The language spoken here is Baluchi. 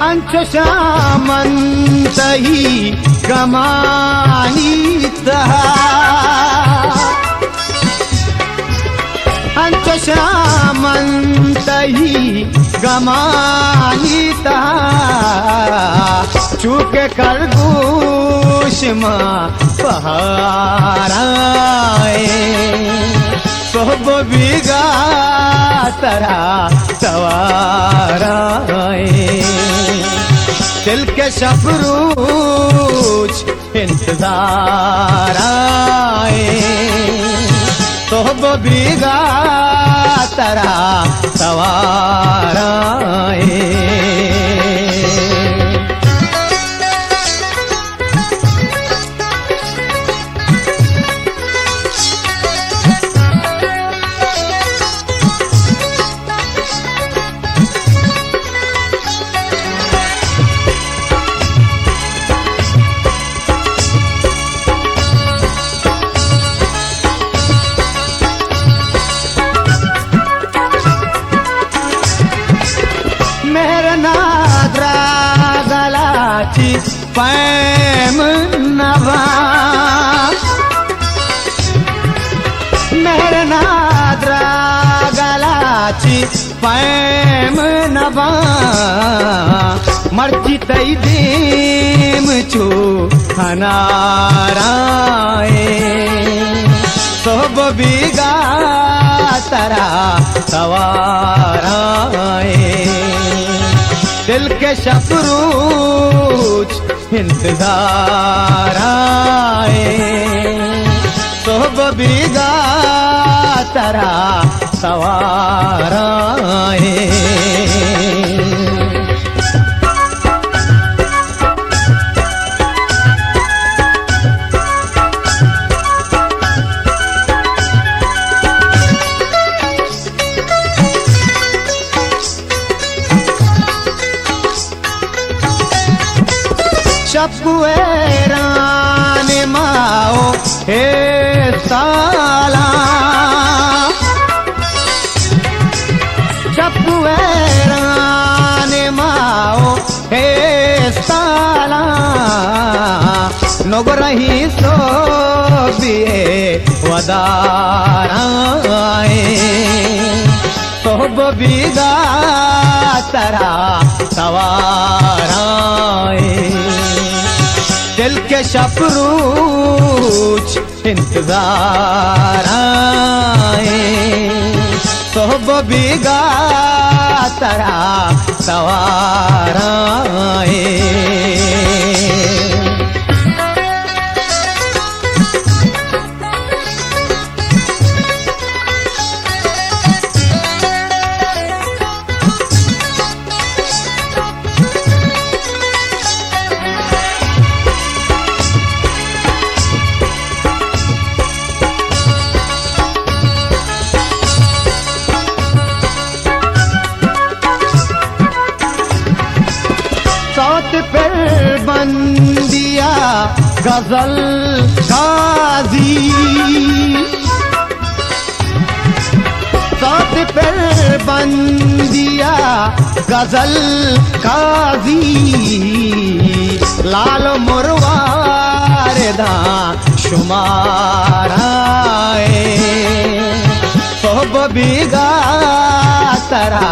انچوشاں من تئی گمانی تہا، انچوشاں من تئی گمانی تہا، چو کہ خرگوش ماں پہارائیں، سہب بیگاہ ترا سوارائیں، دل کہ شپ روچ انتظارائیں، سہب بیگاہ ترا سوارائیں۔ مہر نادراہ گلاچی پیم نبا، مہر نادراہ گلاچی پیم نبا، مرچی تئی دیم چو ہنارائیں، سہب بیگاہ ترا سوارائیں، دل کہ شپ روچ انتظارائیں، سہب بیگاہ ترا سوارائیں۔ شپ ویران ماں و ہیستالاں، شپ ویران ماں و ہیستالاں، نگرہی سہبی ودارائیں، سہب بیگاہ ترا سوارائیں، دل کہ شپ روچ انتظارائیں، سہب بیگاہ ترا سوارائیں۔ سوت پر بندیا غزل قاضی، سوت پر بندیا غزل قاضی، لال و مروارداں شمارائیں، سہب بیگاہ ترا